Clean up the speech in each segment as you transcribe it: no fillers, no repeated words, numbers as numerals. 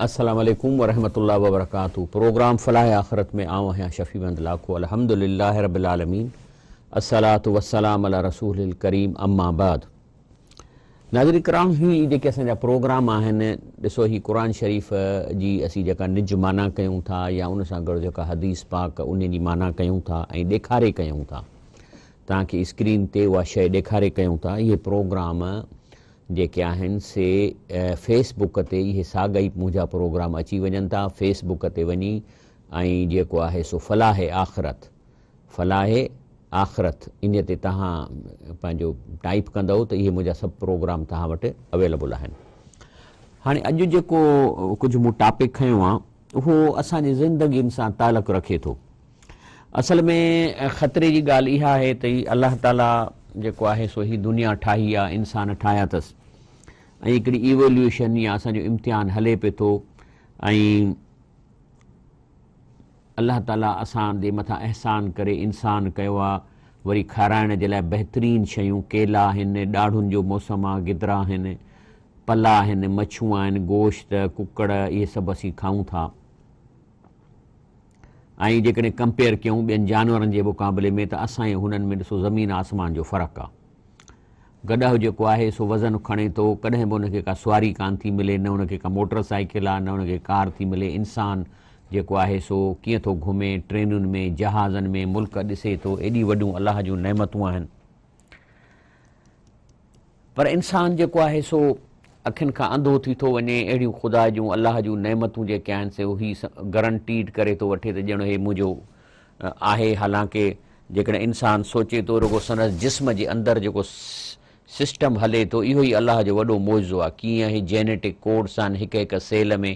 السلام عليڪم ورحمة الله وبرڪاته پروگرام فلاح آخرت ۾ آئون آهيان شفيع محمد لاکو الحمد لله رب العالمين الصلوة والسلام علي رسوله الڪريم اما بعد ناظرين ڪرام هي جيڪي اسان جا پروگرام آهن ڏسو هي قرآن شريف جي اسين جيڪا نج معنيٰ ڪيون ٿا يا ان سان گڏ جيڪا حديث پاڪ ان جي معنيٰ ڪيون ٿا ۽ ڏيکاري ڪيون ٿا توهان کي اسڪرين تي اها شيء ڏيکاري ڪيون ٿا اهي پروگرام جيڪي آهن سي فيس بڪ تي اهي ساڳا ئي منهنجا پروگرام اچي وڃن ٿا فيس بڪ تي وڃي ۽ جيڪو آهي سو فلاح آخرت فلاح آخرت انهي تي توهان پنهنجو ٽائيپ ڪندؤ ته اهي منهنجا سڀ پروگرام توهان وٽ اويليبل آهن. هاڻي اڄ جيڪو ڪجهه مون ٽاپڪ کنيو آهي اهو اسان جي زندگين سان تعلق رکي ٿو. اصل ۾ خطري جي ڳالهه اها آهي ته هي الله تعالي جيڪو آهي سو هي دنيا ٺاهي آهي انسان ٺاهيا اٿس ۽ هڪڙي ايوليوشن يا اسان جو امتحان هلي پئي ٿو ۽ الله تعالي اسان جي مٿان احسان ڪري انسان ڪيو آ وري کارائڻ جي لاء بهترين شيون ڪيلا آهن ڏاڙهن جو موسم آ گدرا آهن پلا آهن مڇون آهن گوشت ڪڪڙ اهي سڀ اسين کائون ٿا ۽ جيڪڏهن ڪمپيئر ڪيون ٻين جانورن جي مقابلي ۾ ته اسان ۽ هنن ۾ ڏسو زمين آسمان جو فرق آ. گڏهه جيڪو آهي سو وزن کڻي ٿو، ڪڏهن به ان کي ڪا سواري ڪانه ٿي ملي، نه ان کي ڪا موٽر سائيڪل آ، نه ان کي ڪار ٿي ملي، انسان جيڪو آهي سو ڪيئن ٿو گهمي، ٽرينن ۾، جهازن ۾، ملڪ ڏسي ٿو، ايڏي وڏيون الله جون نعمتون آهن. پر انسان جيڪو آهي سو اکين کان انڌو ٿي ٿو وڃي، اهڙيون خدا جون، الله جون نعمتون جيڪي آهن سي هي گرنٽيڊ ڪري ٿو وٺي ته ڄڻ هي منهنجو آهي، حالانڪه جيڪڏهن انسان سوچي ٿو رڳو سندس جسم جي اندر جيڪو سسٽم هلي ٿو اهو ئي الله جو وڏو معجزو آهي، ڪيئن اهي جينيٽڪ ڪوڊس آهن هڪ هڪ سيل ۾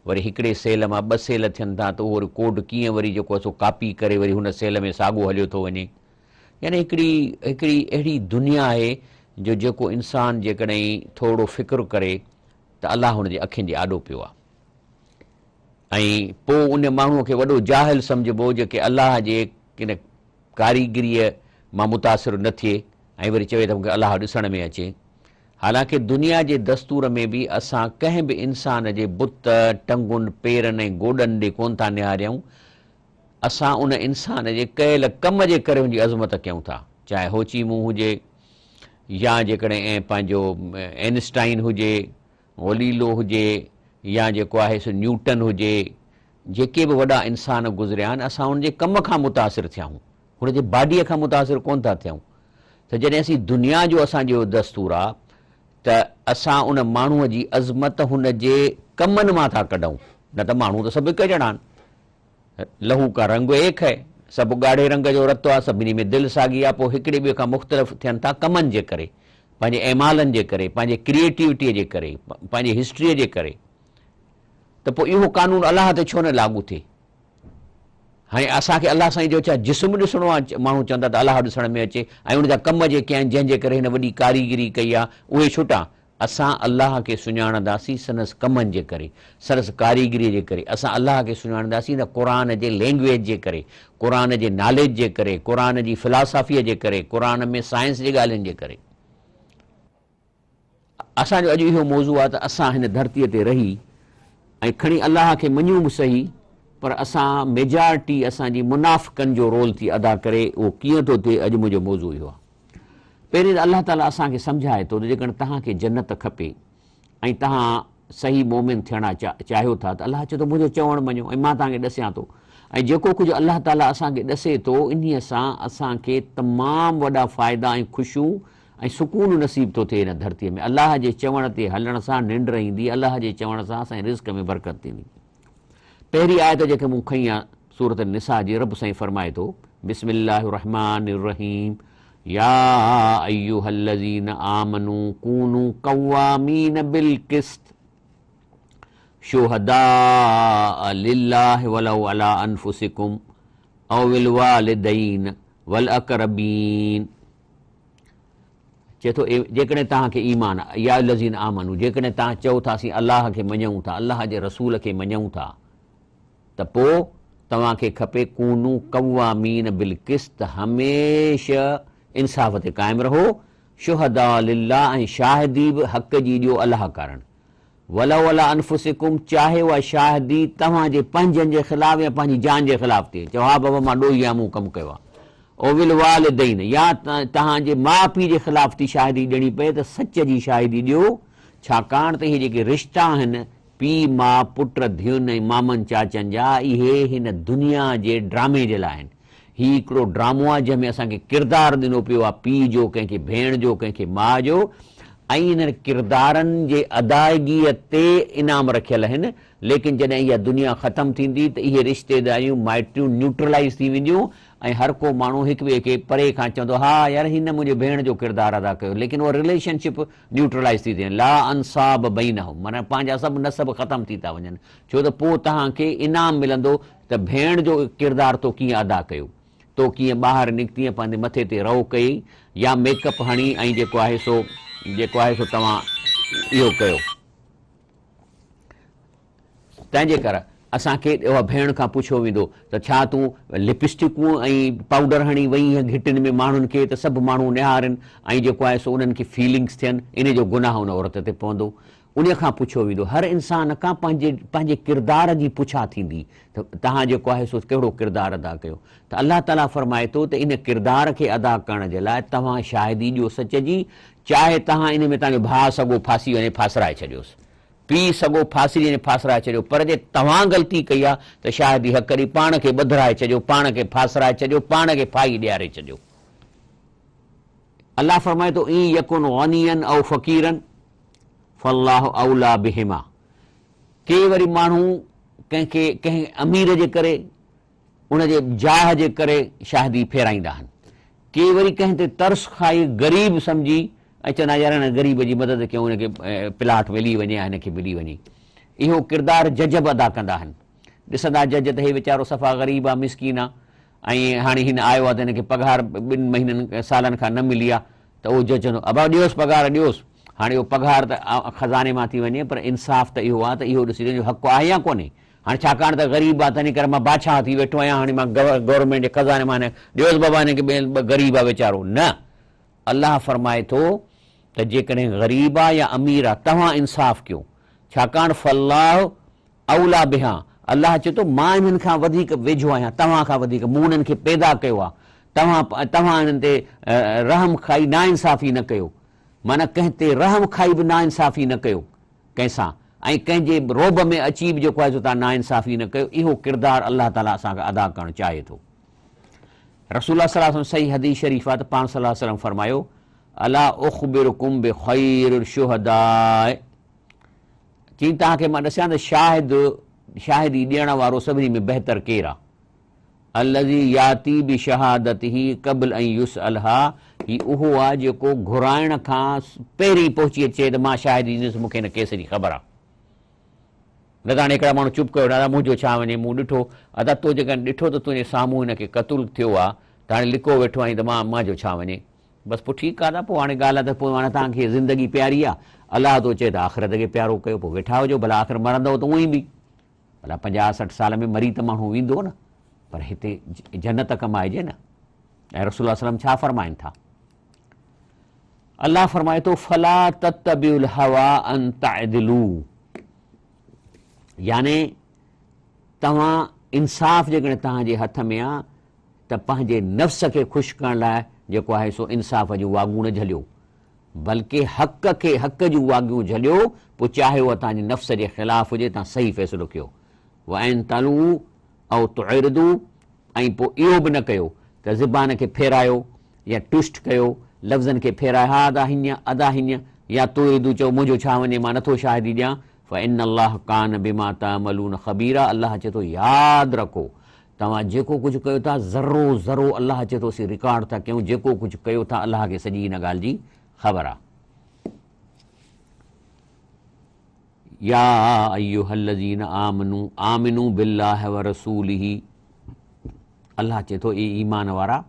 وري هڪڙي سيل مان ٻه سيل ٿين ٿا ته اهو وري ڪوڊ ڪيئن وري جيڪو آهي سو ڪاپي ڪري وري هن سيل ۾ ساڳو هليو ٿو وڃي يعني هڪڙي هڪڙي اهڙي دنيا آهي جو جيڪو انسان جيڪڏهن ٿورڙو فڪر ڪري ته الله هن جي اکين جي آڏو پيو آهي. ۽ پوء ان ماڻهوء کي وڏو جاهل سمجهبو جيڪي الله جي ڪن ڪاريگريء مان متاثر نه ٿئي ۽ وري چوي ته مون کي الله ڏسڻ ۾ اچي. حالانڪه دنيا جي دستور ۾ به اسان ڪنهن به انسان جي بت، ٽنگن، پيرن ۽ گوڏن ڏي ڪونه ٿا نهاريون، اسان ان انسان جي ڪيل ڪم جي ڪري ان جي عظمت ڪيون ٿا، چاهي هوچي مون هجي يا جيڪڏهن پنهنجو اينسٽائن هجي گليلو هجي يا جيڪو آهي سو نيوٽن هجي، جيڪي به وڏا انسان گذريا آهن، اسان انهن جي ڪم کان متاثر ٿيا آهيون، هن جي باڊيء کان متاثر ڪونه ٿا ٿيون. ته جڏهن اسين دنيا جو اسان جو دستور آ ته اسان ان ماڻهوء جي عظمت هن جي ڪمن مان ٿا ڪڍون، نه ته ماڻهو ته سڀ هڪ جهڙا آهن. لهو ڪا رنگ ايڪ هي، سڀ ڳاڙهي رنگ جو رت آ، سڀني ۾ دل ساڳي آ، پوء هڪڙي ٻئي کان مختلف ٿين ٿا ڪمن جي ڪري، پنهنجي اعمالن جي ڪري، پنهنجي ڪريئيٽوٽيء جي ڪري، پنهنجي هسٽريء جي ڪري. ته پوء اهو قانون الله تي ڇو نه لاڳو ٿئي؟ هاڻي اسان کي الله سائين جو ڇا جسم ڏسڻو آ؟ ماڻهو چوندا ته الله ڏسڻ ۾ اچي ۽ ان جا ڪم جيڪي آهن جنهن جي ڪري هن وڏي ڪاريگري ڪئي آ، اهي ڇٽا؟ اسان الله کي سڃاڻنداسين سندس ڪمن جي ڪري، سندس ڪاريگريء جي ڪري، اسان الله کي سڃاڻنداسين نه قرآن جي لينگويج جي ڪري، قرآن جي ناليج جي ڪري، قرآن جي فلاسافيء جي ڪري، قرآن ۾ سائنس جي ڳالهين جي ڪري. اسان جو اڄ اهو موضوع آهي ته اسان هن ڌرتيء تي رهي ۽ کڻي الله کي مڃون به سهي پر اسان ميجارٽي اسان جي منافقن جو رول ٿي ادا ڪري، اهو ڪيئن ٿو ٿئي اڄ منهنجو موضوع اهو آهي. پهرين ته الله تعاليٰ اسان کي سمجهائي ٿو ته جيڪڏهن توهان کي جنت کپي ۽ توهان صحيح مؤمن ٿيڻ چاهيو ٿا ته الله چئي ٿو منهنجو چوڻ مڃو ۽ مان توهان کي ڏسيان ٿو ۽ جيڪو ڪجهه الله تعاليٰ اسان کي ڏسي ٿو انهيء سان اسان کي تمام وڏا فائدا ۽ خوشيون ۽ سڪون نصيب ٿو ٿئي هن ڌرتيء ۾ الله جي چوڻ تي هلڻ سان ننڊ ايندي الله جي چوڻ سان اسان جي رزق ۾ برڪت ٿيندي. پهرين آيت جيڪا مون کنئي آ سورة النساء جي رب سائين فرمائي ٿو، بسم الله الرحمٰن الرحيم يا ايها الذين آمنوا ڪونوا قوامين بالقسط شهداء لله ولو علي انفسڪم او الوالدين والاقربين. چئي ٿو، اي جيڪڏهن توهان کي ايمان آهي، يا الذين آمنو، جيڪڏهن توهان چئو ٿا اسين الله کي مڃون ٿا، الله جي رسول کي مڃون ٿا ته پوء توهان کي کپي ڪونو قوامين بالقسط هميشه انصاف تي قائم رهو، شهداء لله ۽ شاهدي به حق جي ڏيو الله ڪارڻ. ولو علي انفسڪم چاهي اها شاهدي توهان جي پنهنجن جي خلاف يا پنهنجي جان جي خلاف ٿئي، چئو ها بابا مان ڏوهي آهيان مون ڪم ڪيو آهي، او الوالدين يا توهان جي ماء پيء جي خلاف ٿي شاهدي ڏيڻي پئي ته سچ جي شاهدي ڏيو، ڇاڪاڻ ته اهي جيڪي رشتا آهن پيء ماء، پٽ ڌيئن ۽ مامن چاچن جا اهي هن دنيا جي ڊرامي جي لاء آهن. هي هڪڙو ڊرامو آهي جنهن ۾ اسان کي ڪردار ڏنو پيو آهي پيء جو، ڪنهن کي ڀيڻ جو، ڪنهن کي ماء جو ۽ انهن ڪردارن جي ادائگيء تي انعام رکيل آهن ليڪن جڏهن اها دنيا ختم ٿيندي ته اهي رشتيداريون مائٽيون نيوٽرلائيز ٿي وينديون ۽ هر ڪو ماڻهو هڪ ٻئي کي پري کان چوندو ها يار هن منهنجي ڀيڻ جو ڪردار ادا ڪيو ليڪن اها رليشن شپ نيوٽرلائيز ٿي ٿي وڃي لا انساب بينهم معنيٰ پنهنجا سڀ نسب ختم ٿي ٿا وڃن ڇو ته پوء توهان کي انعام ملندو ته ڀيڻ جو ڪردار تو ڪيئن ادا ڪيو، تو ڪيئن ٻاهر نڪتينء پنهنجي مٿي تي رئو ڪيئي يا ميڪ اپ هڻي ۽ جيڪو آهي سو جيڪو آهي سو توهان اهو ڪيو. تنهن جي ڪر اسان کي اها ڀيڻ کان پڇيو ويندو ته ڇا تون لپسٽڪون ۽ پائوڊر هڻي وئينء گهٽين ۾ ماڻهن کي ته سڀ ماڻهو نهارين ۽ جيڪو آهي سو انهن کي فيلنگس ٿين، انهي جو گناهه ان عورت تي پوندو. انهيء کان پڇيو ويندو. هر انسان کان پنهنجي پنهنجي ڪردار جي پڇا ٿيندي ته توهان جيڪو آهي سو ڪهڙو ڪردار ادا ڪيو ته الله تعاليٰ فرمائي ٿو ته ان ڪردار کي ادا ڪرڻ جي لاء توهان شاهدي ڏيو سچ جي چاهي توهان ان ۾ توهان جو ڀاء سڳو ڦاسي وڃي ڦاسرائي ڇڏيوس پيء سڳو ڦاسي وڃي ڦاسرائي ڇڏيو پر جي توهان غلطي ڪئي آهي ته شاهدي حق ڏئي پاڻ کي ٻڌرائي ڇڏيو پاڻ کي ڦاسرائي ڇڏيو پاڻ کي ڦاهي ڏياري ڇڏيو. الله فرمائي ٿو ان يڪن غنيا او فقيرا فالله اوليٰ بهما ڪي وري ماڻهو ڪنهن کي ڪنهن امير جي ڪري ان جي جاهه جي ڪري شاهدي ڦيرائيندا آهن ڪي وري ڪنهن تي ترس کائي غريب سمجهي ۽ چوندا يار هن غريب جي مدد ڪيون هن کي پلاٽ ملي وڃي يا هن کي ملي وڃي اهو ڪردار جج به ادا ڪندا آهن ڏسندا جج ته هي ويچارو صفا غريب آ مسڪين آ ۽ هاڻي هن آيو آ ته هن کي پگهار ٻن مهينن سالن کان نه ملي آ ته اهو جج چوندو ابا ڏيوس پگهار ڏيوس هاڻي اهو پگهار ته خزاني مان ٿي وڃي پر انصاف ته اهو آ ته اهو ڏسجي جو حق آهي يا ڪونهي هاڻي ڇاڪاڻ ته غريب آ تنهن ڪري مان بادشاهه ٿي ويٺو آهيان هاڻي مان گورنمينٽ جي خزاني مان هن ڏيوس بابا هن کي غريب آ ويچارو نه الله فرمائي ٿو ته جيڪڏهن غريب آ يا امير آ توهان انصاف ڪيو ڇاڪاڻ فالله اوليٰ بها، الله چئي ٿو، مان انهن کان وڌيڪ ويجهو آهيان، توهان کان وڌيڪ، مون انهن کي پيدا ڪيو آهي، توهان توهان انهن تي رحم کائي ناانصافي نه ڪيو، معنيٰ ڪنهن تي رحم کائي به ناانصافي نه ڪيو ڪنهن سان ۽ ڪنهن جي رعب ۾ اچي به جيڪو آهي سو توهان ناانصافي نه ڪيو، اهو ڪردار الله تعاليٰ اسان کان ادا ڪرڻ چاهي ٿو. رسول الله صلي الله عليه وسلم صحيح حديث شريف آهي ته پاڻ صلي الله عليه وسلم فرمايو، الا اخبرڪم بخير الشهداء چيائين، توهان کي مان ڏسيان ته شاهد، شاهدي ڏيڻ وارو، سڀني ۾ بهتر ڪير آ؟ الذي ياتي بشهادته قبل ان يسألها، هي اهو آ جيڪو گهرائڻ کان پهرين پهچي اچي ته مان شاهدي ڏيندس مون کي هن ڪيس جي خبر آ. نه ته هاڻي هڪڙا ماڻهو چپ ڪيو ويٺا ادا منهنجو ڇا وڃي مون ڏٺو، ادا تو جيڪڏهن ڏٺو ته تنهنجي سامهون هن کي قتل ٿيو آ ته هاڻي لڪو ويٺو آهين ته مان مان جو ڇا وڃي. بس پوء ٺيڪ آ نه پوء هاڻي ڳالهه آ ته پوء هاڻي توهان کي زندگي پياري آ الله ٿو چئي ته آخرت کي پيارو ڪيو پوء ويٺا هجو ڀلا آخر مرندؤ ته اونئين به ڀلا پنجاهه 60 سال ۾ مري ته ماڻهو ويندو نه پر هتي جنت ڪمائجي نه ۽ رسول الله وسلم ڇا فرمائن ٿا الله فرمائي ٿو فلا تتبعوا الهوى ان تعدلوا يعني توهان انصاف جيڪڏهن توهان جي هٿ ۾ آ ته پنهنجي نفس کي خوش ڪرڻ لاء جيڪو آهي سو انصاف جون واڳون نه جهليو، بلڪه حق کي حق جون واڳيون جهليو، پوء چاهي اها توهان جي نفس جي خلاف هجي، توهان صحيح فيصلو ڪيو. وان تلووا او تعرضوا ۽ پوء اهو به نه ڪيو ته زبان کي ڦيرايو يا ٽوئسٽ ڪيو، لفظن کي ڦيرائي ها ادا هينئن، ادا هينئن، يا تعرضوا چئو منهنجو ڇا وڃي مان نٿو شاهدي ڏيان، فان الله ڪان بما تعملون خبيرا الله چئي ٿو ياد رکو توهان جيڪو ڪجهه ڪيو ٿا ذرو ذرو الله چئي ٿو اسين رڪارڊ ٿا ڪيون جيڪو ڪجهه ڪيو ٿا الله کي سڄي ان ڳالهه جي خبر آ. يا ايها الذين آمنوا آمنوا بالله ورسوله الله چئي ٿو اي ايمان وارا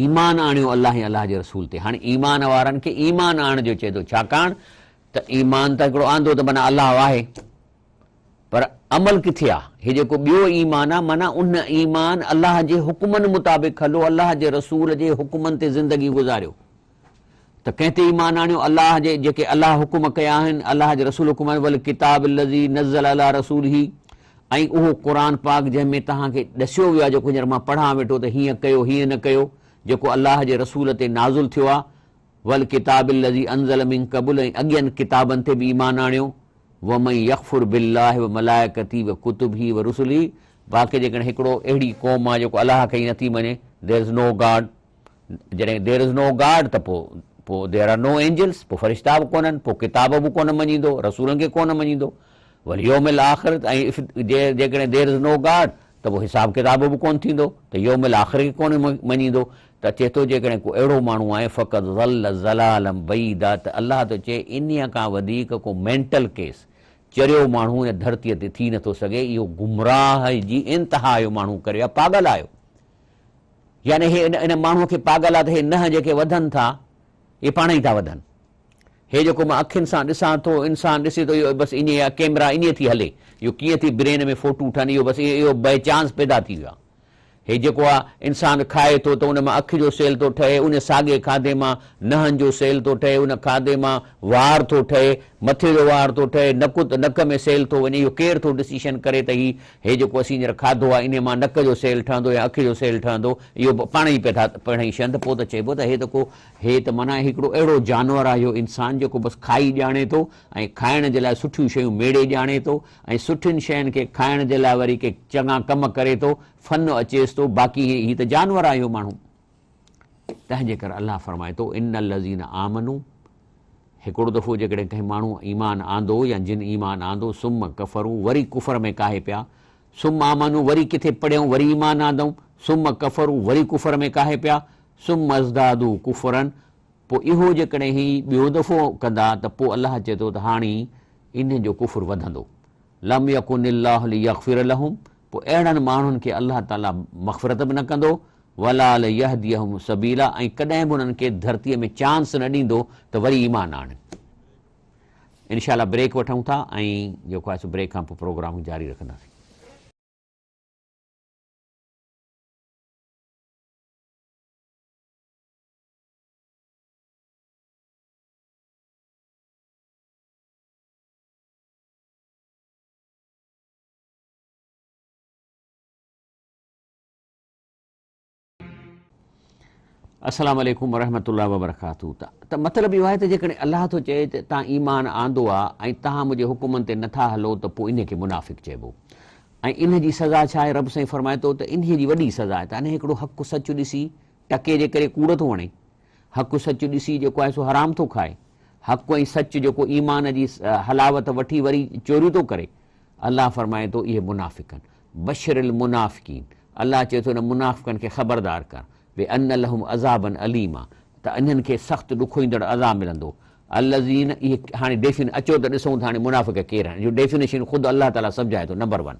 ايمان آڻيو الله ۽ الله جي رسول تي. هاڻي ايمان وارن کي ايمان آڻڻ جو چئي ٿو ڇاڪاڻ ته ايمان ته هڪڙو آندو ته معنيٰ الله آهي پر عمل ڪٿي آ؟ هي جيڪو ٻيو ايمان آ معنيٰ ان ايمان الله جي حڪمن مطابق هلو، الله جي رسول جي حڪمن تي زندگي گذاريو. ته ته ڪنهن تي ايمان آڻيو؟ الله جي جيڪي الله حڪم ڪيا آهن، الله جي رسول حڪم آهن، والڪتاب الذي نزل علي رسوله ۽ اهو قرآن پاڪ جنهن ۾ توهان کي ڏسيو ويو آهي جيڪو هينئر مان پڙهان ويٺو ته هيئن ڪيو هيئن نه ڪيو جيڪو الله جي رسول تي نازل ٿيو آهي، والڪتاب الذي انزل من قبل ۽ اڳين ڪتابن تي به ايمان آڻيو، ومن يڪفر بالله وملائڪته وڪتبه ورسله باقي جيڪڏهن هڪڙو اهڙي قوم آهي جيڪو الله کي ئي نٿي مڃي، There is no God، جڏهن There is no God ته پوء پوء There are no Angels پوء فرشتا به ڪونهن، پوء ڪتاب به ڪونه مڃيندو، رسولن کي ڪونه مڃيندو. واليوم الاخر ۽ If جيڪڏهن There is no God ته پوء حساب ڪتاب به ڪونه ٿيندو ته يوم الاخر کي ڪونه مڃيندو ته چئي ٿو جيڪڏهن ڪو اهڙو ماڻهو آهي فقد ضل ضلالا بعيدا ته الله ٿو چئي انهيء کان وڌيڪ ڪو مينٽل ڪيس، چريو ماڻهو هن ڌرتيء تي ٿي نٿو سگهي، اهو گمراهه جي انتها اهو ماڻهو ڪري ويو آهي، پاڳل آهيو. يعني هي ان ماڻهوء کي پاڳل آ ته هي ننهن جيڪي وڌن ٿا، اهي پاڻ ئي ٿا وڌن. هي جيڪو مان اکين سان ڏسان ٿو، انسان ڏسي ٿو، اهو بس ائين آ، ڪيمرا ائين ٿي هلي، اهو ڪيئن ٿي برين ۾ فوٽو ٺهن، اهو بس اهو بائي چانس پيدا ٿي ويو آ. هي جيڪو آ، انسان کائي ٿو ته ان مان اک جو سيل ٿو ٺهي، ان ساڳئي کاڌي مان ننهن جو سيل ٿو ٺهي، ان کاڌي مان وار ٿو ٺهي، مٿي جو وار ٿو ٺهي، نڪ نڪ ۾ سيل ٿو وڃي، اهو ڪير ٿو ڊسيشن ڪري ته هي هي جيڪو اسين هينئر کاڌو آهي انهي مان نڪ جو سيل ٺهندو يا اک جو سيل ٺهندو اهو به پاڻ ئي پيا ٿا پاڻ ئي شين ته پوء ته چئبو ته هي ته ڪو هي ته معنيٰ هڪڙو اهڙو جانور آهي اهو انسان جيڪو بس کائي ڄاڻي ٿو ۽ کائڻ جي لاء سٺيون شيون ميڙي ڄاڻي ٿو ۽ سٺين شين کي کائڻ جي لاء وري ڪي چڱا ڪم ڪري ٿو فن اچيس ٿو باقي هي هي ته جانور آهي اهو ماڻهو تنهن جي ڪري الله فرمائي ٿو ان الذين آمنوا هڪڙو دفعو جيڪڏهن ڪنهن ماڻهوء ايمان آندو يا جن ايمان آندو ثم ڪفروا وري ڪفر ۾ ڪاهي پيا ثم آمنوا وري ڪٿي پڙهيائون وري ايمان آندائون ثم ڪفروا وري ڪفر ۾ ڪاهي پيا ثم ازدادوا ڪفرا پوء اهو جيڪڏهن هي ٻيو دفعو ڪندا ته پوء الله چئي ٿو ته هاڻي انهن جو ڪفر وڌندو لم يڪن الله ليغفر لهم پوء اهڙن ماڻهن کي الله تعاليٰ مغفرت به نه ڪندو، ولا ليهديهم سبيلا ۽ ڪڏهن به انهن کي ڌرتيء ۾ چانس نه ڏيندو ته وري ايمان آڻين. انشاء الله بريڪ وٺون ٿا ۽ جيڪو آهي سو بريڪ کان پوء پروگرام جاري رکنداسين. السلام عليڪم ورحمة الله وبرڪاته ته مطلب اهو آهي ته جيڪڏهن الله ٿو چئي ته تان ايمان آندو آ ۽ تهان منهنجي حڪمن تي نٿا هلو ته پوء انهي کي منافق چئبو ۽ ان جي سزا ڇا آهي رب سائين فرمائي ٿو ته انهي جي وڏي سزا آهي ته انهي هڪڙو حق سچ ڏسي ٽڪي جي ڪري ڪوڙ ٿو هڻي حق سچ ڏسي جيڪو آهي سو حرام ٿو کائي، حق ۽ سچ جيڪو ايمان جي حلاوت وٺي وري چوريون ٿو ڪري. الله فرمائي ٿو اهي منافق آهن. بشر المنافقين الله چئي ٿو انهن منافقن کي خبردار ڪر بان لهم عذابا اليما ته انهن کي سخت ڏکوئيندڙ عذاب ملندو. الذين اهي هاڻي ڊيفين اچو ته ڏسون ته هاڻي منافق ڪير آهن جو ڊيفينيشن خود الله تعاليٰ سمجهائي ٿو نمبر ون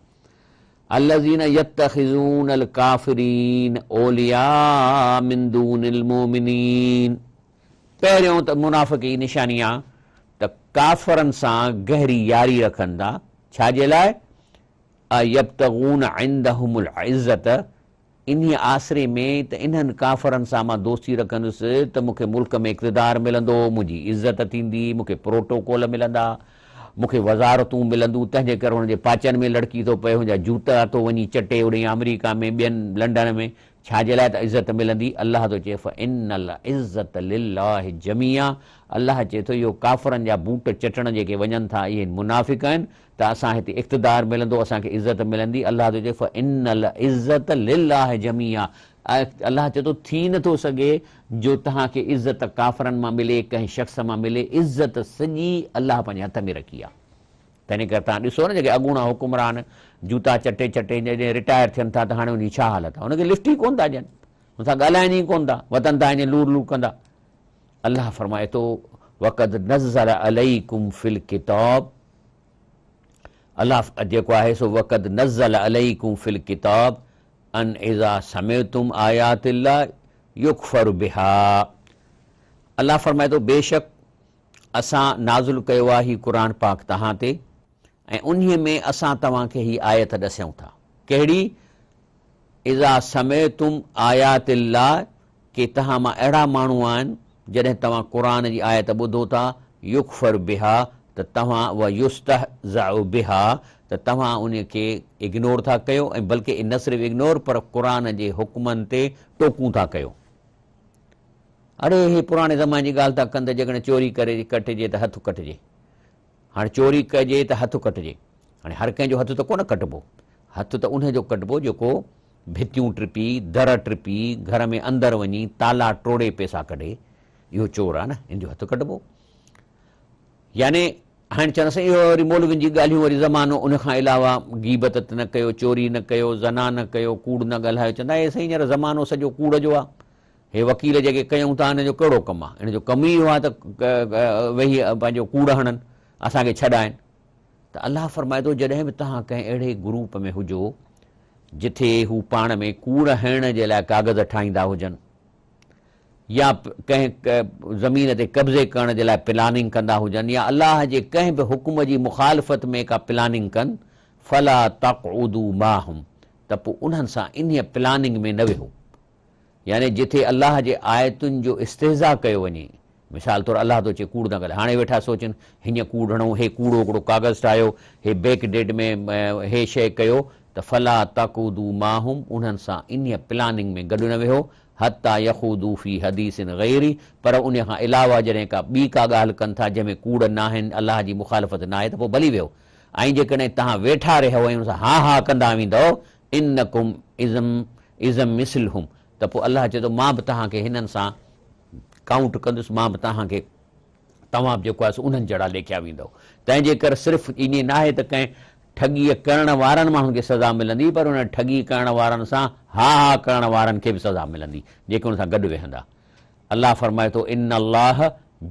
الذين يتخذون الڪافرين اولياء من دون المومنين پهريون ته منافق جي نشاني آ ته ڪافرن سان گهري ياري رکن ٿا ڇا جي لاء ايبتغون عندهم العزت انهيء آسري ۾ ته انهن ڪافرن سان مان دوستي رکندس ته مون کي ملڪ ۾ اقتدار ملندو، منهنجي عزت ٿيندي، مون کي پروٽوڪول ملندا، مون کي وزارتون ملندون، تنهن جي ڪري هن جي پاچن ۾ لڙڪي ٿو پئي، هن جا جوتا ٿو وڃي چٽي اوڏهين آمريڪا ۾ ٻين لنڊن ۾، ڇا جي لاء ته عزت ملندي، الله ٿو چئي فإن العزة لله جميعا الله چئي ٿو اهو ڪافرن جا بوٽ چٽڻ جيڪي وڃن ٿا اهي منافق آهن، ته اسان هتي اقتدار ملندو، اسان کي عزت ملندي، الله ٿو چئي فإن العزة لله جميعا الله چئي ٿو ٿي نه ٿو سگهي جو توهان کي عزت ڪافرن مان ملي، ڪنهن شخص مان ملي، عزت سڄي الله پنهنجي هٿ ۾ رکي آهي. تنهن ڪري توهان ڏسو نه جيڪي اڳوڻا حڪمران جوتا چٽي چٽي جڏهن رٽائر ٿين ٿا ته هاڻي ان جي ڇا حالت آهي، ان کي لفٽ ئي ڪونه ٿا ڏين، ان سان ڳالهائين ئي ڪونه ٿا، وتن ٿا ائين لور لور ڪندا. الله فرمائي ٿو وقد نزل عليڪم في الڪتاب الله جيڪو آهي سو وقد نزل عليڪم في الڪتاب ان اذا سمعتم آيات الله يڪفر بها الله فرمائي ٿو بيشڪ اسان نازل ڪيو آهي هي قرآن پاڪ توهان تي ۽ انهي ۾ اسان توهان کي هي آيت ڏسيون ٿا ڪهڙي اذا سمعتم آيات الله ڪي توهان مان اهڙا ماڻهو آهن جڏهن توهان قرآن جي آيت ٻڌو ٿا، يڪفر بها ته توهان ويستهزء بها ته توهان ان کي اگنور ٿا ڪيو ۽ بلڪه نه صرف اگنور پر قرآن جي حڪمن تي ٽوڪون ٿا ڪيو. اڙي هي پراڻي زماني جي ڳالهه ٿا ڪن ته جيڪڏهن چوري ڪري ڪٽجي ته هٿ ڪٽجي. هاڻي چوري ڪجي ته هٿ ڪٽجي. هاڻي هر ڪنهن جو هٿ ته ڪونه ڪٽبو. هٿ ته انهي جو ڪٽبو جيڪو ڀتيون ٽپي، در ٽپي، گهر ۾ اندر وڃي تالا ٽوڙي پئسا ڪڍي. اهو چور آهي نه، ان جو هٿ ڪٽبو. يعني هاڻي چوندا سائين اهو وري مولوين جي ڳالهيون وري زمانو ان کان علاوه غيبت ته نه ڪيو، چوري نه ڪيو، زنا نه ڪيو، ڪوڙ نه ڳالهايو. چوندا اهي سائين هينئر زمانو سڄو ڪوڙ جو آهي. هي وڪيل جيڪي ڪيون ٿا انهن جو ڪهڙو ڪم آهي؟ انهن جو ڪم ئي اهو آهي ته ويهي پنهنجو ڪوڙ هڻن، اسان کي ڇڏائن. ته الله فرمائي ٿو جڏهن به توهان ڪنهن اهڙي گروپ ۾ هجو جٿي هو پاڻ ۾ ڪوڙ هڻڻ جي لاء ڪاغذ ٺاهيندا هجن يا ڪنهن زمين تي قبضي ڪرڻ جي لاء پلاننگ ڪندا هجن يا الله جي ڪنهن به حڪم جي مخالفت ۾ ڪا پلاننگ ڪن، فلا تقعدوا معهم ته پوء انهن سان انهيء پلاننگ ۾ نه ويهو. يعني جتي الله جي آيتن جو استهزاء ڪيو وڃي، مثال طور الله ٿو چئي ڪوڙ نه ڳالهاء، هاڻي ويٺا سوچن هيئن ڪوڙ هڻون، هي ڪوڙو هڪڙو ڪاغذ ٺاهيو، هي بيڪ ڊيٽ ۾ هي شيء ڪيو ته فلا تقعدوا معهم انهن سان انهيء پلاننگ ۾ گڏ نه ويهو، حتيٰ يخوضوا في حديث غيره پر انهيء کان علاوه جڏهن ڪا ٻي ڪا ڳالهه ڪن ٿا جنهن ۾ ڪوڙ ناهن، الله جي مخالفت ناهي ته پوء ڀلي ويهو ۽ جيڪڏهن توهان ويٺا رهو ۽ انهن سان ها ها ڪندا ويندؤ انڪم اذا اذا مثلهم ته پوء الله چئي ٿو مان به توهان کي هنن سان ڪائونٽ ڪندس مان به توهان کي توهان به جيڪو آهي سو انهن جهڙا ليکيا ويندؤ. تنهن جي ڪري صرف ائين ناهي ته ڪنهن ٺڳيء ڪرڻ وارن ماڻهن کي سزا ملندي پر انهن ٺڳي ڪرڻ وارن سان ها ها ڪرڻ وارن کي به سزا ملندي جيڪي ان سان گڏ ويهندا. الله فرمائي ٿو، ان الله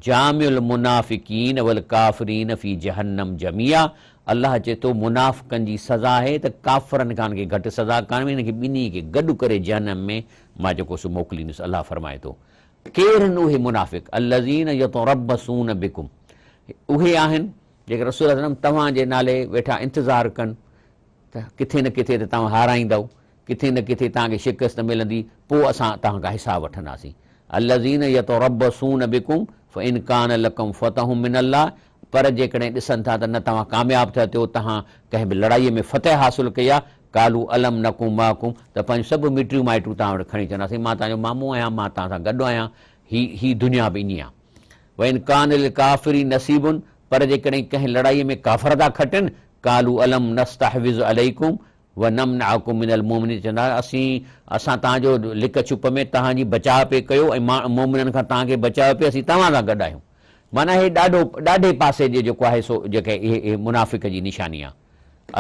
جامع المنافقين والڪافرين في جهنم جميعا الله چئي ٿو منافقن جي سزا آهي ته ڪافرن کان انهن کي گهٽ سزا ڪانه انهن کي ٻنهي کي گڏ ڪري جهنم ۾ مان جيڪو سو موڪليندس الله فرمائي ٿو ڪير آهن اهي منافق الذين يتربصون بڪم اهي آهن جيڪي رسول الله وسلم توهان جي نالي ويٺا انتظار ڪن ته ڪٿي نه ڪٿي ته توهان هارائيندؤ، ڪٿي نه ڪٿي توهان کي شڪست ملندي، پوء اسان توهان کان حساب وٺنداسين. الذين يتربصون بڪم فان ڪان لڪم فتح من الله پر جيڪڏهن ڏسن ٿا ته نه توهان ڪامياب ٿيا ٿيو، توهان ڪنهن به لڙائيء ۾ فتح حاصل ڪئي آهي، قالوا الم نڪن معڪم ته پنهنجون سڀ مٽيون مائٽيون توهان وٽ کڻي چونداسين، مان توهان جو مامو آهيان، مان توهان سان گڏ آهيان، هي هي دنيا به ائين آهي. وان ڪان للڪافرين نصيب پر جيڪڏهن ڪنهن لڙائيء ۾ ڪافر ٿا کٽن، قالوا الم نستحوذ عليڪم ونمنعڪم من المومنين چوندا اسين اسان توهان جو لڪ ڇپ ۾ توهان جي بچاء پئي ڪيو ۽ مومنن کان توهان کي بچايو پئي اسين توهان سان گڏ آهيون معنيٰ هي ڏاڍو ڏاڍي پاسي جي جيڪو آهي سو جيڪي اهي منافق جي نشاني آهي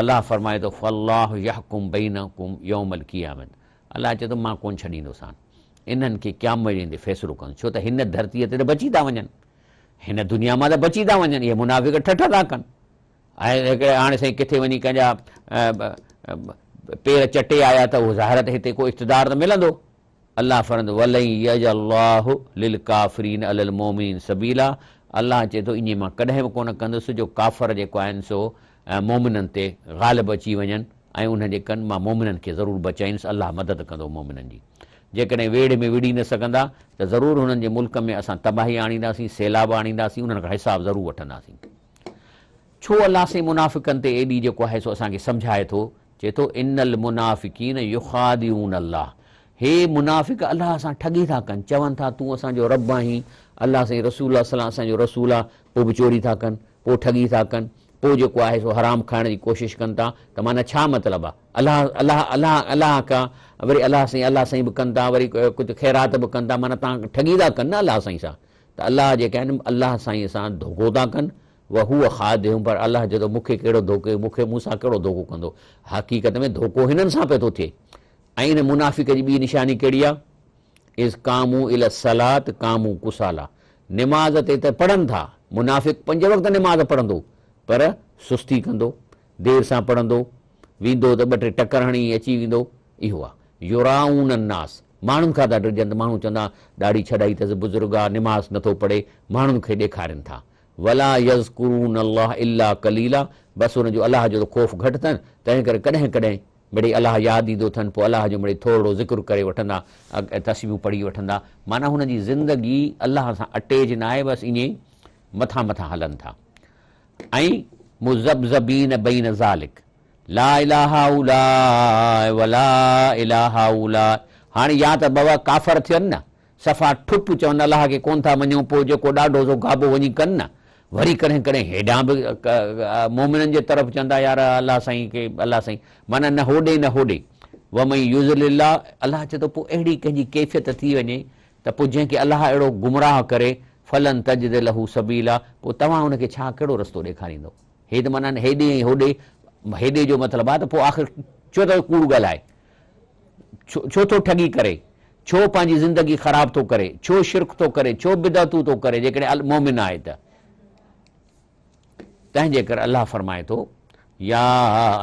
الله فرمائي ٿو فالله يحڪم بينڪم يوم القيامة الله چئي ٿو مان ڪونه ڇڏيندوسان انهن کي قيامت جي ڏينهن تي فيصلو ڪندس ڇو ته هن ڌرتيء تي ته بچي ٿا وڃن هن دنيا مان ته بچي ٿا وڃن اهي منافق ٺٺ ٿا ڪن ۽ هڪڙي هاڻي سائين ڪٿي وڃي ڪنهن جا پير چٽي آيا ته اهو ظاهر ته هتي ڪو اقتدار ته ملندو. الله فرمائي ٿو ولن يجعل الله للڪافرين علي المومنين سبيلا الله چئي ٿو ائين مان ڪڏهن به ڪونه ڪندس جو ڪافر جيڪو آهن سو مومنن تي غالب اچي وڃن ۽ انهن جي ڪن مان مومنن کي ضرور بچائيندس الله مدد ڪندو مومنن جي جيڪڏهن ويڙهه ۾ وڙهي نه سگهندا ته ضرور هنن جي ملڪ ۾ اسان تباهي آڻينداسين سيلاب آڻينداسين انهن کان حساب ضرور وٺنداسين. ڇو الله سائين منافقن تي ايڏي جيڪو آهي سو اسان کي سمجهائي ٿو، چئي ٿو ان المنافقين يخادعون الله هي منافق الله سان ٺڳي ٿا ڪن، چون ٿا تون اسان جو رب آهين، الله سائين رسول الله صلي الله اسان جو رسول آ، پوء به چوري ٿا ڪن، پوء ٺڳي ٿا ڪن، پوء جيڪو آهي سو حرام کائڻ جي ڪوشش ڪن ٿا ته معنيٰ ڇا مطلب آ؟ الله الله الله الله کان وري الله سائين الله سائين به ڪن ٿا وري ڪجهه خيرات به ڪن ٿا معنيٰ تان ٺڳي ٿا ڪن نه الله سائين سان ته الله جيڪي آهن الله سائين سان ڌوڪو ٿا ڪن، وهو خادعهم پر الله چئي ٿو مون کي ڪهڙو ڌوڪي مون کي مون سان ڪهڙو ڌوڪو ڪندو؟ حقيقت ۾ ڌوڪو هنن سان پيو ٿو ٿئي ۽ ان منافق جي ٻي نشاني ڪهڙي آهي؟ اذ قاموا الي الصلوة قاموا ڪساليٰ نماز تي ته پڙهن ٿا، منافق پنج وقت نماز پڙهندو پر سستي ڪندو، دير سان پڙهندو، ويندو ته ٻه ٽي ٽڪر هڻي اچي ويندو، اهو آهي يراؤن الناس ماڻهن کان ٿا ڊڄن ته ماڻهو چوندا ڏاڙهي ڇڏائي اٿس بزرگ آ نماز نٿو پڙهي ماڻهن کي ڏيکارين ٿا ولا يذڪرون الله الا قليلا بس ان جو الله جو ته خوف گهٽ اٿن تنهن ڪري ڪڏهن ڪڏهن مڙئي الله ياد ايندو اٿن پوء الله جو مڙئي ٿورڙو ذڪر ڪري وٺندا تسبيحون پڙهي وٺندا معنيٰ هنن جي زندگي الله سان اٽيچ ناهي بس ائين ئي مٿان مٿان هلن ٿا ۽ مذبذبين بين ذلڪ لا الي هؤلاء ولا الي هؤلاء هاڻي يا ته بابا ڪافر ٿين نه صفا ٺپ چون الله کي ڪونه ٿا مڃون پوء جيڪو ڏاڍو سو گابو وڃي ڪن نه وري ڪڏهن ڪڏهن هيڏانهن به مؤمنن جي طرف چوندا يار الله سائين کي الله سائين معنيٰ نه هوڏي نه هوڏي ومن يضلل الله الله چئي ٿو پوء اهڙي ڪنهن جي ڪيفيت ٿي وڃي ته پوء جنهن کي الله اهڙو گمراهه ڪري فلن تجد له سبيلا پوء توهان ان کي ڇا ڪهڙو رستو ڏيکاريندؤ هي ته معنيٰ هيڏي ۽ هوڏي هيڏي جو مطلب آهي ته پوء آخر ڇو ٿو ڪوڙ ڳالهائي ڇو ٿو ٺڳي ڪري؟ ڇو پنهنجي زندگي خراب ٿو ڪري؟ ڇو شرڪ ٿو ڪري؟ ڇو بدعتون ٿو ڪري جيڪڏهن مؤمن آهي ته؟ تنهن جي ڪري الله فرمائي ٿو، يا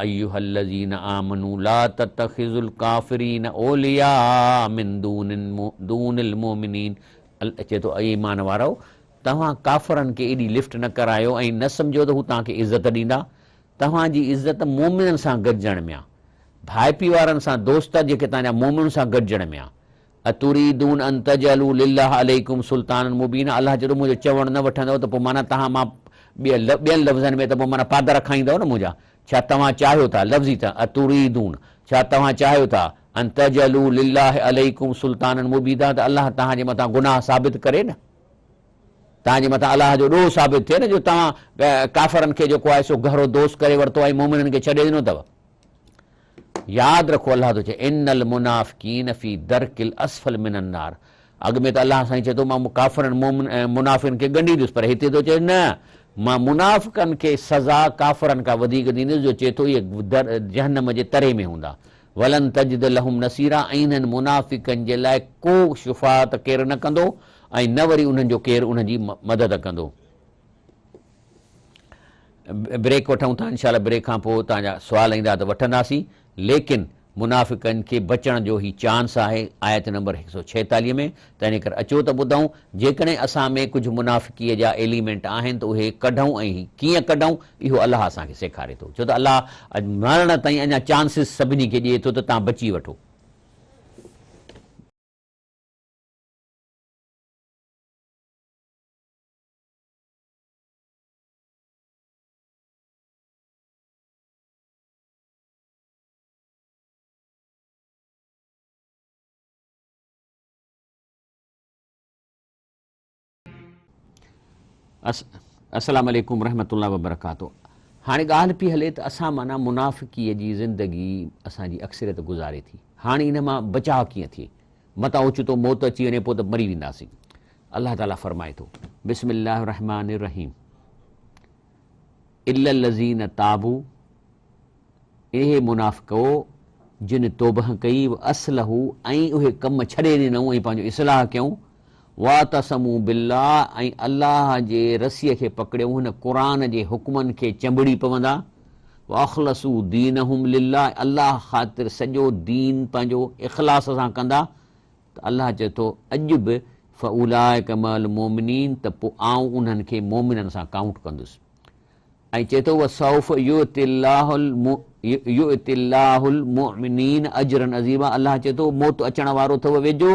ايها الذين آمنوا لا تتخذوا الڪافرين اولياء من دون المؤمنين چئي ٿو اي ايمان وارؤ! توهان ڪافرن کي ايڏي لفٽ نه ڪرايو ۽ نه سمجهو ته هو توهان کي عزت ڏيندا، توهان جي عزت مؤمنن سان گڏجڻ ۾ آ، ڀائپي وارن سان دوست جيڪي توهان جا مؤمنن سان گڏجڻ ۾ آ. اتريدون ان تجعلوا لله عليڪم سلطانا مبينا الله چئي ٿو منهنجو چوڻ نه وٺندؤ ته پوء معنيٰ توهان مان ٻين لفظن ۾ ته پوء معنيٰ پادر کائيندؤ نه منهنجا ڇا توهان چاهيو ٿا لفظي ته اتريدون ڇا توهان چاهيو ٿا ان تجعلوا لله عليڪم سلطانا مبينا ته الله توهان جي مٿان گناهه ثابت ڪري نه توهان جي مٿان الله جو ڏوهه ثابت ٿئي نه جو توهان ڪافرن کي جيڪو آهي سو گهرو دوست ڪري ورتو ۽ مؤمنن کي ڇڏي ڏنو اٿو. ياد رکو الله ٿو چئي ان المنافقين في الدرڪ الاسفل من النار اڳ ۾ ته الله سائين چئي ٿو مان ڪافرن مؤمن ۽ منافقن کي ڳنڍيندس پر هتي ٿو چئي نه مان منافقن کي سزا ڪافرن کان وڌيڪ ڏيندس جو چئي ٿو اهي جهنم جي تري ۾ هوندا ولن تجد لهم نصيرا ۽ انهن منافقن جي لاء ڪو شفاعت ڪير نه ڪندو ۽ نه وري انهن جو ڪير انهن جي مدد ڪندو. بريڪ وٺون ٿا انشاء الله بريڪ کان پوء توهان جا سوال ايندا ته وٺنداسين ليڪن منافقن کي بچڻ جو هي چانس آهي آيت نمبر 146 ۾ تنهن ڪري اچو ته ٻڌون جيڪڏهن اسان ۾ ڪجهه منافقي جا ايليمينٽ آهن ته اهي ڪڍون ۽ ڪيئن ڪڍون اهو الله اسان کي سيکاري ٿو ڇو ته الله مرڻ تائين اڃا چانسز سڀني کي ڏئي ٿو ته توهان بچي وٺو. السلام عليڪم ورحمة الله وبرڪاته هاڻي ڳالهه پئي هلي ته اسان معنيٰ منافقيء جي زندگي اسان جي اڪثريت گذاري ٿي هاڻي ان مان بچاء ڪيئن ٿئي متان اوچتو موت اچي وڃي پوء ته مري وينداسين. الله تعالي فرمائي ٿو، بسم الله الرحمٰن الرحيم الا الذين تابوا اهي منافقو جن توبه ڪئي واصلحوا ۽ اهي ڪم ڇڏي ڏنائون ۽ پنهنجو اصلاح ڪيائون واعتصموا بالله ۽ الله جي رسيء کي پڪڙيائون هن قرآن جي حڪمن کي چنبڙي پوندا واخلصوا دينهم لله الله خاطر سڄو دين پنهنجو اخلاص سان ڪندا ته الله چئي ٿو اڄ به فاولئک مع المومنين ته پوء آئون انهن کي مومنن سان ڪائونٽ ڪندس ۽ چئي ٿو وسوف يؤتي الله يؤتي الله المؤمنين اجرا عظيما الله چئي ٿو موت اچڻ وارو اٿو ويجهو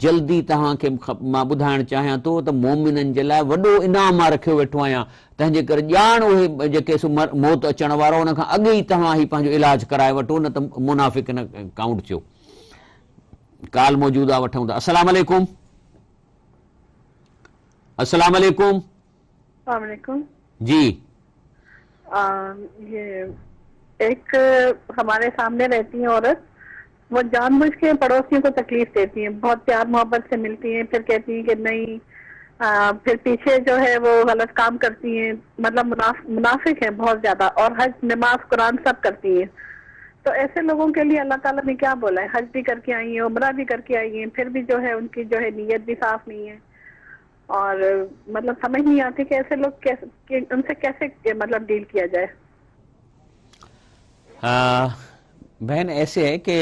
جلدي توهان کي مان ٻڌائڻ چاهيان ٿو ته مومنن جي لاء وڏو انعام مان رکيو ويٺو آهيان تنهن جي ڪري ڄاڻ اهي جيڪي سو موت اچڻ وارو ان کان اڳ ئي توهان هي پنهنجو علاج ڪرائي وٺو نه ته منافق نه ڪائونٽ ٿيو. ڪال موجود آ وٺون ٿا. السلام عليڪم. السلام عليڪم. السلام عليڪم. جي. ये एक हमारे सामने रहती है औरत, वो जानबूझ के पड़ोसियों को तकलीफ देती है, बहुत प्यार मोहब्बत से मिलती है, फिर कहती है कि नहीं, फिर पीछे जो है वो गलत काम करती हैं, मतलब मुनाफिक है बहुत ज्यादा, और हज नमाज कुरान सब करती है। तो ऐसे लोगों के लिए अल्लाह ताला ने क्या बोला है, हज भी करके आई है, उम्रा भी करके आई है, फिर भी जो है उनकी जो है नीयत भी साफ नहीं है, और मतलब समझ नहीं आती कि ऐसे लोग कैसे, कि उनसे कैसे मतलब डील किया जाए। बहन ऐसे है कि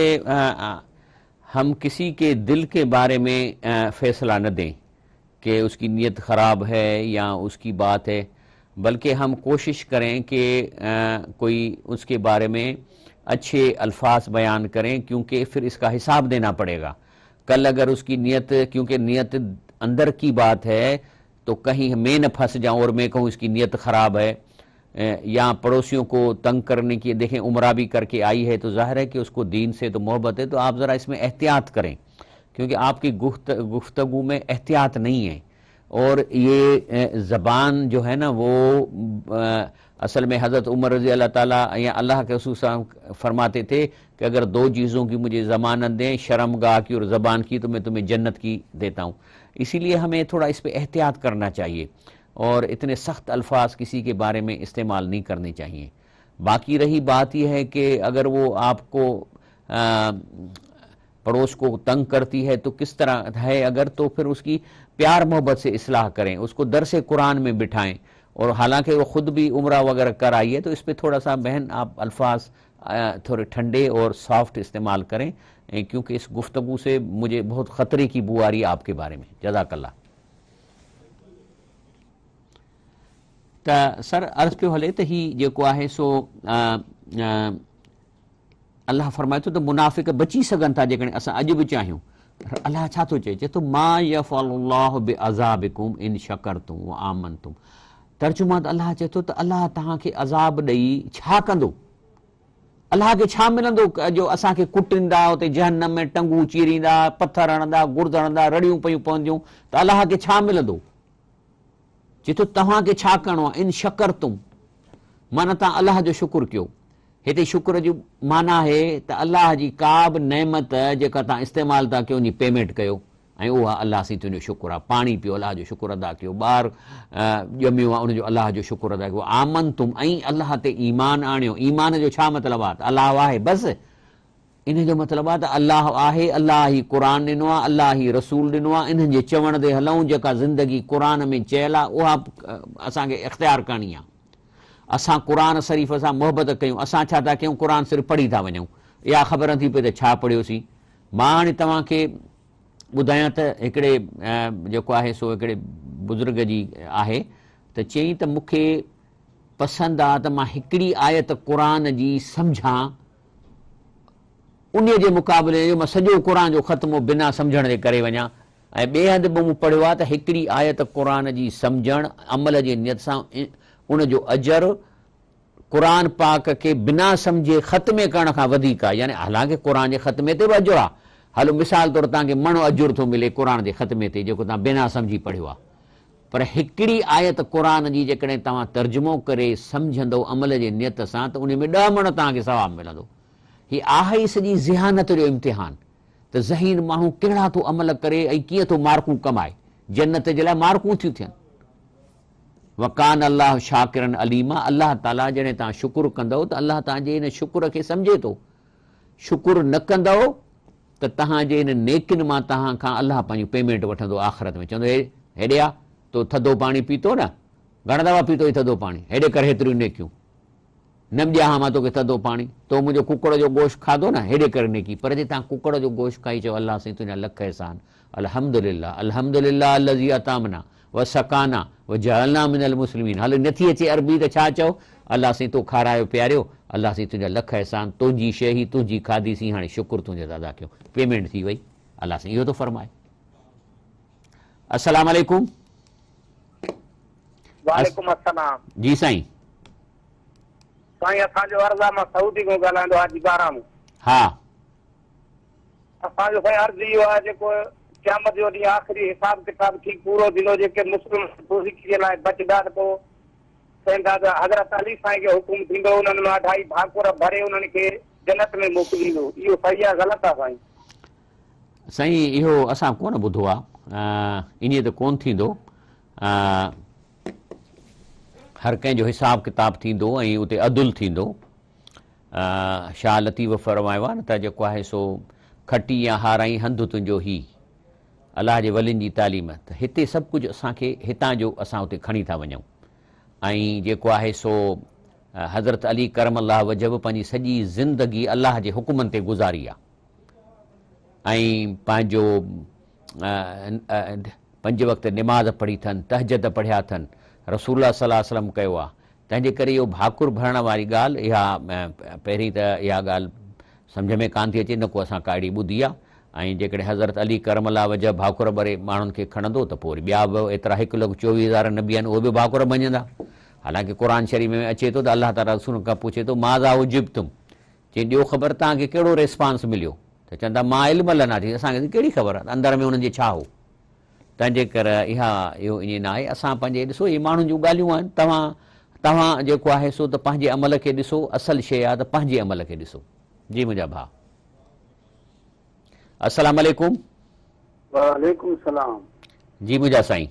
हम किसी के दिल के बारे में फैसला न दें कि उसकी नीयत ख़राब है या उसकी बात है, बल्कि हम कोशिश करें कि कोई उसके बारे में अच्छे अल्फाज बयान करें, क्योंकि फिर इसका हिसाब देना पड़ेगा। कल अगर उसकी नीयत, क्योंकि नीयत अंदर की बात है, तो कहीं मैं न फंस जाऊं और मैं कहूं इसकी नीयत ख़राब है या पड़ोसियों को तंग करने की, देखें उम्रा भी करके आई है तो ज़ाहिर है कि उसको दीन से तो मोहब्बत है, तो आप ज़रा इसमें एहतियात करें क्योंकि आपकी गुफ्तगू में एहतियात नहीं है। और ये ज़बान जो है ना वो असल में हज़रत उमर रज़ी अल्लाह ताला या अल्लाह के रसूल साहब फरमाते थे कि अगर दो चीज़ों की मुझे ज़मानत दें, शर्मगाह की और ज़बान की, तो मैं तुम्हें जन्नत की देता हूँ। इसीलिए हमें थोड़ा इस पर एहतियात करना चाहिए और इतने सख्त अल्फाज किसी के बारे में इस्तेमाल नहीं करने चाहिए। बाकी रही बात यह है कि अगर वो आपको पड़ोस को तंग करती है तो किस तरह है अगर, तो फिर उसकी प्यार मोहब्बत से इस्लाह करें, उसको दरस कुरान में बिठाएं। और हालांकि वो ख़ुद भी उम्रा वगैरह कर आई है, तो इस पर थोड़ा सा बहन आप अल्फाज थोड़े ठंडे और सॉफ्ट इस्तेमाल करें, क्योंकि इस गुफ्तगू से मुझे बहुत ख़तरे की बू आ रही है आपके बारे में। जज़ाकल्लाह। त सर अर्ज़ पियो हले त ही जेको आहे सो अल्लाह फरमाए थो त मुनाफ़िक बची सघनि था जेकॾहिं असां अॼु बि चाहियूं। पर अल्लाह छा थो चए? चए थो मा यफ़अलुल्लाहु बिअज़ाबिकुम इन शकरतुम व आमनतुम। तर्जुमा त अल्लाह चए थो त अल्लाह तव्हांखे अज़ाब ॾेई छा कंदो? अल्लाह खे छा मिलंदो जो असांखे कुटींदा, उते जहन्नम में टंगूं चीरींदा, पथर हणंदा, गुर्द हणंदा, रड़ियूं पयूं पवंदियूं, त अल्लाह खे छा मिलंदो? चए थो तव्हांखे छा करिणो आहे? इन शकरतुम, माना तव्हां अल्लाह जो शुक्र कयो। हिते शुक्र जो माना आहे त अल्लाह जी का बि नेमत जेका तव्हां इस्तेमालु था कयो उनजी पेमेंट कयो, ऐं उहा अल्लाह सां तुंहिंजो शुक्र आहे। पाणी पियो, अल्लाह जो शुक्र अदा कयो। ॿार ॼमियो आहे, उनजो अल्लाह जो शुक्र अदा कयो। आमन तुम, ऐं अल्लाह ते ईमान आणियो। ईमान जो छा मतिलबु आहे? त अल्लाह आहे, बसि। इन जो मतिलबु आहे त अल्लाह आहे, अल्लाह ई क़ुर ॾिनो आहे, अल्लाह ई रसूल ॾिनो आहे, इन्हनि जे चवण ते हलूं। जेका ज़िंदगी क़ुर में चयल आहे उहा असांखे इख़्तियार करणी आहे। असां क़ुर शरीफ़ सां मोहबत कयूं। असां छा था कयूं? क़ुर सिर्फ़ पढ़ी था वञूं, इहा ख़बर नथी पए त छा पढ़ियोसीं। मां हाणे तव्हांखे ॿुधायां त हिकिड़े जेको आहे सो हिकिड़े बुज़ुर्ग जी आहे, त चयईं त मूंखे पसंदि आहे त मां हिकिड़ी आयत क़ुर जी सम्झां, उन जे मुक़ाबले जो मां सॼो क़ुर जो ख़त्मो बिना सम्झण जे करे वञां। ऐं ॿिए हंधि बि मूं पढ़ियो आहे त हिकिड़ी आयत क़ुर जी सम्झणु अमल जे नियत सां उन जो अजर क़ुर पाक खे बिना सम्झे ख़त्मे करण खां वधीक आहे। यानी हालांकि क़ुर जे ख़त्मे ते बि अजुर आहे, हलो मिसाल तौर तव्हांखे मणो अजुर थो मिले क़ुर जे ख़त्मे ते जेको तव्हां बिना सम्झी पढ़ियो आहे, पर हिकिड़ी आयत क़ुर जी जेकॾहिं तव्हां तर्जुमो करे सम्झंदव अमल जे नियत सां त उन में 10 मण तव्हांखे सवाबु मिलंदो। हीअ आहे ई सॼी ज़िहानत जो इम्तिहान त ज़हीन माण्हू कहिड़ा थो अमल करे ऐं कीअं थो मार्कूं कमाए। जन्नत जे लाइ मार्कूं थियूं थियनि। वकान अल्लाह शाकिरन अलीमा, अल्लाह ताला जॾहिं तव्हां शुक्र कंदव त अल्लाह तव्हांजे हिन शुक्र खे सम्झे थो। शुक्र न कंदव त तव्हांजे हिन नेकियुनि मां तव्हां खां अल्लाह पंहिंजी पेमेंट वठंदो आख़िरत में। चवंदो हेॾे आ, तो थधो पाणी पीतो न, घणा दफ़ा पीतो ई थधो पाणी, हेॾे करे हेतिरियूं नेकियूं न ॾियां हा मां तोखे थधो पाणी, तो मुंहिंजो कुकड़ जो गोश्त खाधो न, हेॾे करे नेकी। पर जे तव्हां कुकड़ जो गोश्त खाई चओ अल्लाह साईं तुंहिंजा लख अहसान, अल्हम्दुलिल्लाह अल्हम्दुलिल्लाह अल्लज़ी अतामना व सकाना व जअलना मिनल मुस्लिमीन। हल नथी अचे अरबी त छा चओ? अल्लाह साईं तो खारायो पीआरियो, अल्लाह साईं तुंहिंजा लख अहसान, तुंहिंजी शइ ही तुंहिंजी खाधीसीं, हाणे शुक्र तुंहिंजो अदा कयो, पेमेंट थी वई। अल्लाह साईं इहो थो फरमाए। अस्सलाम वालेकुम। वालेकुम अस्सलाम। जी साईं। साईं असांजो अर्ज़ आहे, मां सऊदी खां ॻाल्हाईंदो हाजी बाराम। हा, असांजो साईं अर्ज़ इहो आहे जेको क़यामत जो ॾींहुं आख़िरी हिसाब किताब थी पूरो थींदो, जेके मुस्लिम दोज़ी लाइ बचंदा त पोइ चवंदा त हज़रत अली साईं खे हुकुम थींदो उन्हनि मां 2.5 भाकुर भरे उन्हनि खे जन्नत में मोकिलींदो। इहो सही आहे ग़लति आहे साईं? साईं इहो असां कोन ॿुधो आहे, ईअं त कोन थींदो। हर कंहिंजो हिसाब किताब थींदो ऐं उते अदुल थींदो। शाह लतीफ़ फरमायो आहे न त जेको आहे सो खटी या हाराई हंधु तुंहिंजो ही, अल्लाह जे वलियुनि जी तालीम। त हिते सभु कुझु असांखे हितां जो असां उते खणी था वञूं। ऐं जेको आहे सो हज़रत अली करम अल्लाह वजह बि पंहिंजी सॼी ज़िंदगी अल्लाह जे हुकुमनि ते गुज़ारी आहे ऐं पंहिंजो 5 वक़्त निमाज़ पढ़ी अथनि, तहजद पढ़िया अथनि, रसूलुल्लाह सल्लल्लाहु अलैहि वसल्लम कयो आहे। त تنهن جي ڪري اهو ڀاڪر ڀرڻ واري ڳالهه اها پهرين ته اها ڳالهه سمجهه ۾ ڪانه ٿي اچي نه ڪو اسان ڪا اهڙي ٻڌي آ ۽ جيڪڏهن حضرت علي ڪرم الله وجهه ڀاڪر ڀري ماڻهن کي کڻندو ته پوء وري ٻيا به ايترا هڪ لک چوويهه هزار نبي آهن اهي به ڀاڪر ڀڃندا. حالانڪه قرآن شريف ۾ اچي ٿو ته الله تعاليٰ رسولن کان پڇي ٿو ماذا اجبتم چي ڏيو خبر توهان کي ڪهڙو ريسپانس مليو ته چون ٿا ما علم لنا چي اسان کي ته ڪهڙي خبر اندر ۾ انهن جي ڇا هو. تنهن جي ڪري اها اهو ائين نه آهي اسان پنهنجي ڏسو اهي ماڻهن جون ڳالهيون آهن توهان توهان جيڪو آهي سو ته پنهنجي عمل کي ڏسو اصل شيء آهي ته پنهنجي عمل کي ڏسو جي منهنجا ڀاء السلام عليڪم. وعليڪم السلام. جي منهنجا سائين.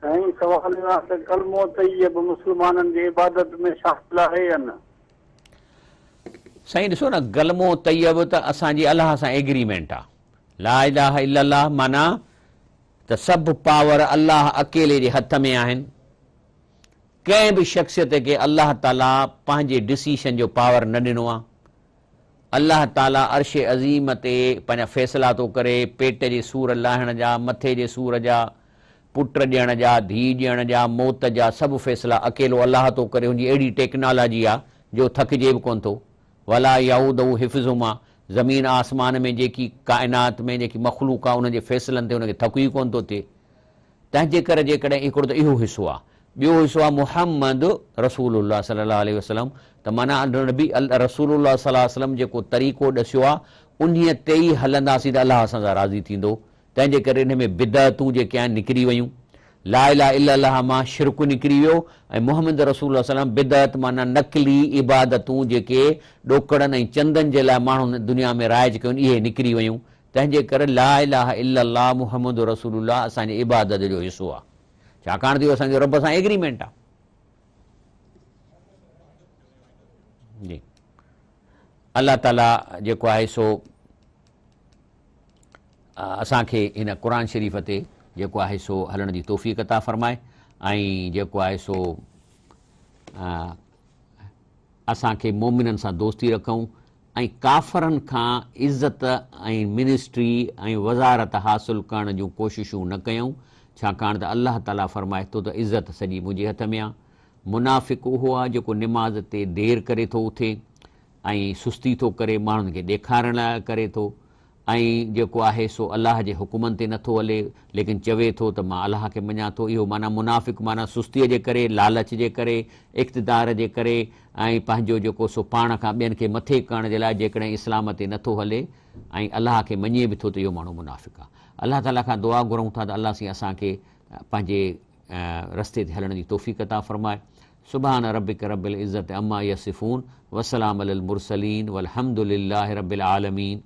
سائين سوال اهو آهي ته ڪلمو طيب مسلمانن جي عبادت ۾ شامل آهي يا نه؟ سائين ڏسو نه ڪلمو طيب ته اسان جي الله سان ايگريمينٽ آ لا اله الا الله معنيٰ ته سڀ پاور الله اڪيلي جي هٿ ۾ آهن ڪنهن به شخصيت کي الله تعالي پنهنجي ڊسيشن جو پاور نه ڏنو آ الله تعاليٰ عرش عظيم تي پنهنجا فيصلا ٿو ڪري، پيٽ جي سور لاهڻ جا، مٿي جي سور جا، پٽ ڏيڻ جا، ڌيء ڏيڻ جا، موت جا سڀ فيصلا اڪيلو الله ٿو ڪري، هن جي اهڙي ٽيڪنالاجي آ جو ٿڪجي به ڪونه ٿو. ولا يئوده حفظهما زمين آسمان ۾ جيڪي ڪائنات ۾ جيڪي مخلوق آ انهن جي فيصلن تي هن کي ٿڪ ئي ڪونه ٿو ٿئي. تنهن جي ڪري جيڪڏهن هڪڙو ته اهو حصو آ، ٻيو حصو آ محمد رسول الله صلي الله عليه وسلم ته معنيٰ نبي رسول الله صلي الله عليه وسلم جيڪو طريقو ڏسيو آ انهيء تي ئي هلنداسين ته الله اسان سان راضي ٿيندو. تنهن جي ڪري انهي ۾ بدعتون جيڪي آهن نڪري ويون. لا اله الا الله مان شرڪ نڪري ويو ۽ محمد رسول الله صلي الله عليه وسلم بدعت معنيٰ نقلي عبادتون جيڪي ڏوڪڙن ۽ چندن جي لاء ماڻهن دنيا ۾ رائج ڪيون اهي نڪري ويون. تنهن جي ڪري لا اله الا الله محمد رسول الله اسان جي عبادت جو حصو آ ڇاڪاڻ ته اهو اسان جو رب سان ايگريمينٽ آ. جي الله تعالي جيڪو آهي سو اسان کي هن قرآن شريف تي جيڪو آهي سو هلڻ جي توفيق عطا فرمائي ۽ جيڪو آهي سو اسان کي مومنن سان دوستي رکون ۽ ڪافرن کان عزت ۽ منسٽري ۽ وزارت حاصل ڪرڻ جون ڪوششون نه ڪيون، ڇاڪاڻ ته الله تعاليٰ فرمائي ٿو ته عزت سڄي منهنجي هٿ ۾ آ. منافق اهو آ جيڪو نماز تي دير ڪري ٿو اٿي ۽ سستي ٿو ڪري، ماڻهن کي ڏيکارڻ لاء ڪري ٿو ۽ جيڪو آهي سو الله جي حڪمن تي نٿو هلي، ليڪن چوي ٿو ته مان الله کي مڃان ٿو. اهو معنيٰ منافق معنيٰ سستيء جي ڪري، لالچ جي ڪري، اقتدار جي ڪري ۽ پنهنجو جيڪو سو پاڻ کان ٻين کي مٿي ڪرڻ جي لاء جيڪڏهن اسلام تي نٿو هلي ۽ الله کي مڃي به ٿو ته اهو ماڻهو منافق آهي. الله تعاليٰ کان دعا گهرون ٿا ته الله سائين اسان کي پنهنجي رستي تي هلڻ جي توفيق عطا فرمائي. سبحان ربک رب العزة عما يصفون وسلام علي المرسلين والحمد لله رب العالمين.